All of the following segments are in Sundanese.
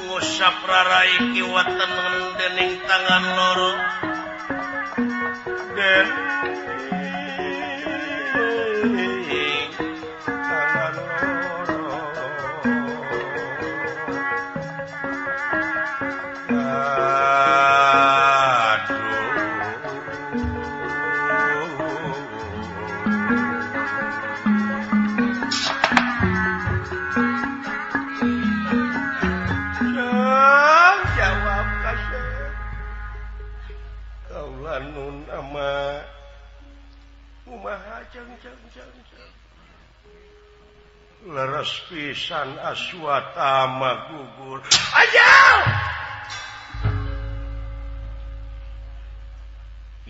Ngusap rarai kiwa tengen dening tangan loro den tangan loro leres pisan Aswatama gugur. Ayo!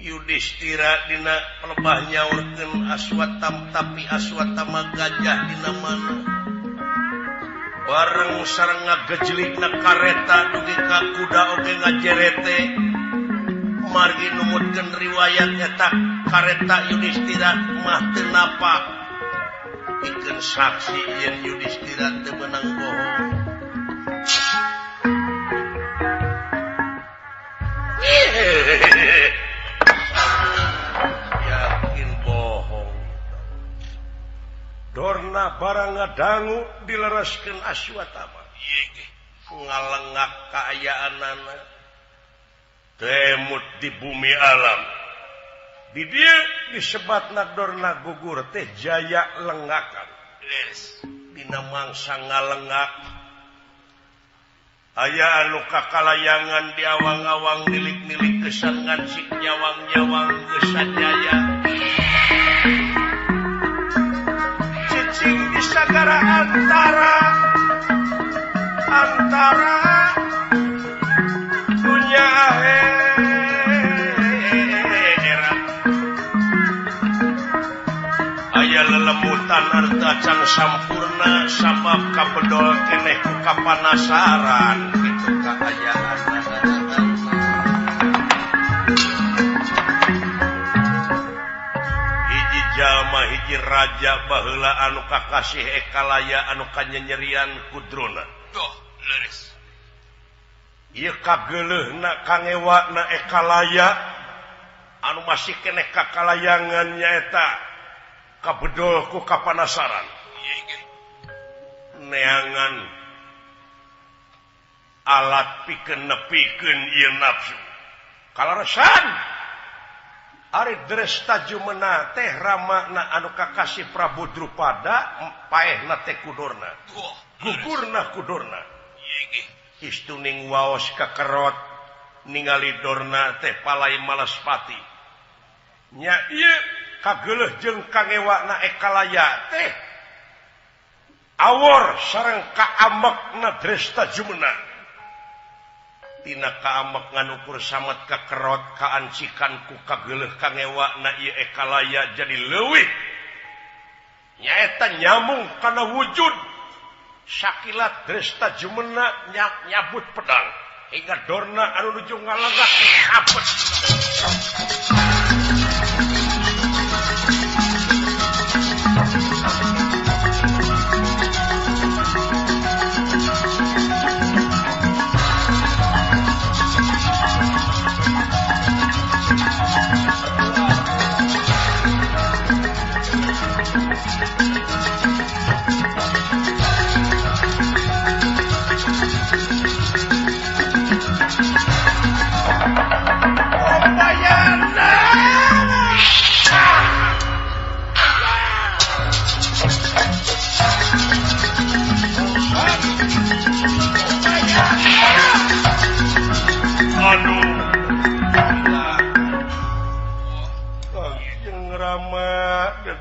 Yudhistira dina pelebah nyaurkeun Aswatam tapi Aswatama gajah dina mana. Bareng sareng ngagejlikna kareta dugi ka kuda oge ngajerete. Margi numutkeun riwayat eta kareta Yudhistira mah teu napak. Ikeun saksi yen Yudhistira teu meunang bohong. Yakin bohong. Dorna barang ngadangu dilereskeun Aswatama. Ngalengak kaayaanana. Temut di bumi alam. Di dieu disebatna Dorna gugur teh jaya lengakan. Dina mangsa ngalengak aya anu kakalayangan di awang-awang nilik-nilik kesan ngancik nyawang-nyawang kesan jaya. Cicing di sagara antara antara dunya akhirat. Aya lelemutan arta can sampurna sabab kabedol keneh ku kapanasaran kitu kaayaan. Hiji jalma hiji raja baheula anu kakasih ekalaya anu kanyenyerian kudrona. Tuh, leres. Ieu kageuleuhna kangewana ekalaya anu masih keneh kakalayangan nyaeta kabedol ku kapanasaran. Neangan alat pikeun nepikeun ieu nafsu. Kalaresan ari Dresta Jumena teh ramana anu kakasih Prabu Drupada paehna teh kudorna. Gugurna kudorna. Istuning waos kakerot ningali Dorna teh palai Malaspati. Nya ieu kageuleuh jeung kangewana ekalaya teh awor sareng kaamekna Dresta Jumena. Tina kaamek nganukur samet kakerot kaancikan ku kageuleuh kangewana ieu ekalaya jadi leuwih. Nyaeta nyamung kana wujud sakilat Dresta Jumena nyabut pedang hingga Dorna anu nuju ngalenggak dicabut.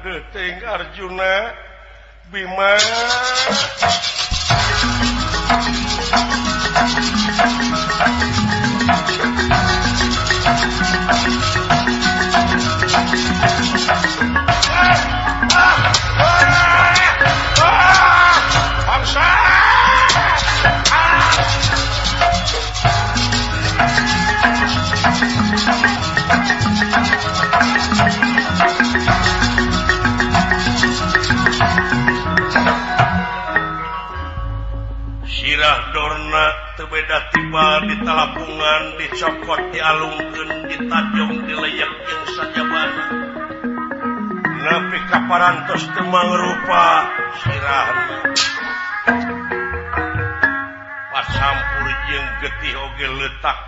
Deting Arjuna Bima bangsa. Sirah Dorna teu beda tiba di talapungan dicokot dialungkeun ditajong dileyek jeung sajabana. Nepi ka parantos teu mangrupa sirahna. Pasampur jeung getih oge leutak.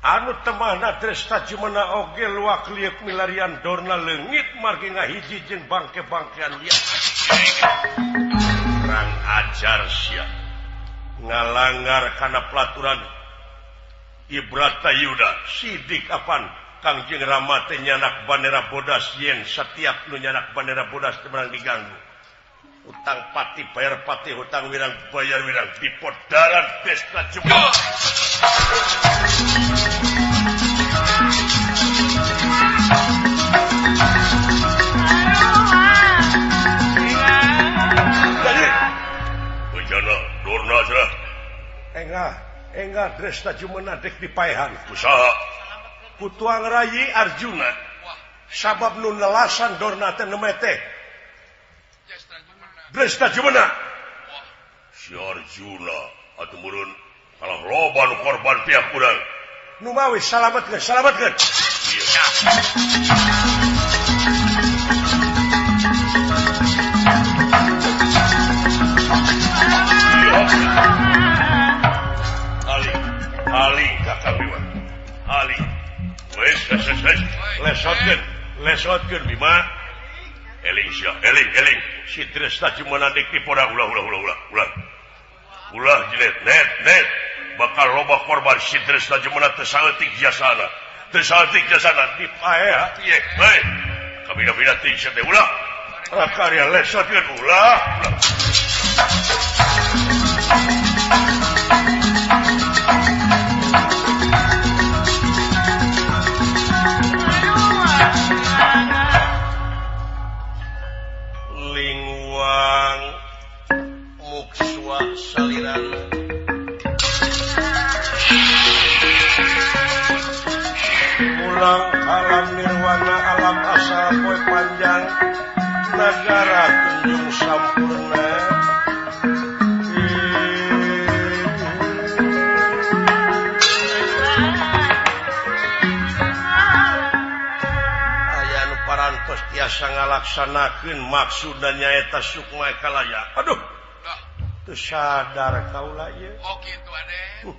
Anu temahna Dresta Jumena oge luak lieuk milarian Dorna leungit margi ngahiji jeung bangke-bangkean liat. Kurang ajar sia ngalanggar kana pelaturan Ibrata Yuda sidik apan Kangjeng Rama teh nyanak bandera bodas yen setiap nu nyanak bandera bodas teu meunang diganggu. Utang pati bayar pati, hutang wirang bayar wirang, dipodaran Dresta Jumena. Bejana Dorna cenah. Engah Dresta Jumena dek dipaehan. Kusaha? Ku tuang rayi Arjuna. Sabab nu nelasan Dorna teh neme teh Dresta Jumena. Si Arjuna atuh meureun kalah loba nu korban pihak urang. Nu mawi salametkeun, salametkeun. Iya. Ali, Ali kakak Bima. Ali. Wes, wes, wes. Lesotkeun, lesotkeun Bima. Eling sia, eling, eling. Si Dresta Jumena dek dipoda ulah ulah ulah ulah ulah. Ulah jilet, net, net. Bakal loba korban si Dresta Jumena teu saeutik jasana. Teu saeutik jasana dipaeha ieu. Hei. Kabina-bina teuing sia teh ulah. Rakarya lesotkeun ulah. Ulah. Lingwang mukswa salirana pulang alam nirwana alam asal poe panjang nagara kunjung sampurna. Aya nu parantos tiasa ngalaksanakeun maksudna nyaeta sukma kalaya. Aduh, teu sadar kaula ieu. Oh kitu ade.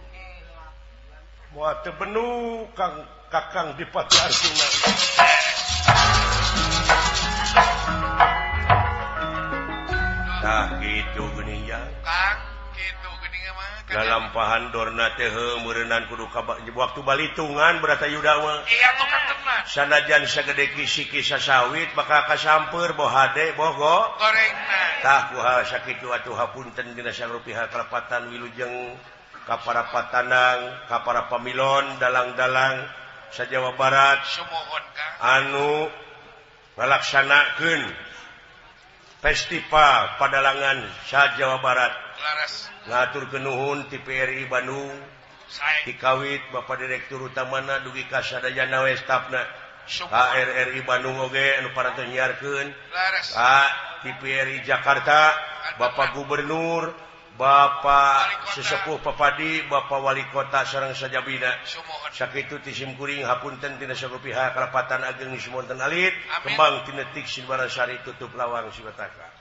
Moal teu benu Kang Kakang Dipati Arjuna. Tah kitu geuning ya. Kang, kitu geuning mah. Lalampahan Dorna teh meureunnan kudu ka waktu balitungan Brata Yuda mah. Iya tukang tenan. Sanajan sagede kisi-kisi sawit bakal kasamper boh hade boh go. Gorengna. Tah ku sakitu atuh hapunten dina sangrupiha kalepatan wilujeng ka para patanang, ka para pamilon, dalang-dalang sa Jawa Barat. Sumuhun Kang. Anu ngalaksanakeun festival padalangan sa Jawa Barat. Laras. Ngaturkeun nuhun ti PRI Bandung. Dikawit Bapak Direktur Utamana dugi ka sadayana we stafna. KRRI Bandung oge anu parantos nyiarkeun. Ka TPRI Jakarta, Bapak Gubernur, Bapak Sesepuh Papadi, Bapak Wali Kota sareng sajabina. Sakitu ti simkuring hapunten tina sarupiha kalepatan ageng sumonten alit, kembang tinetik Sinbaransari tutup lawang sibataka.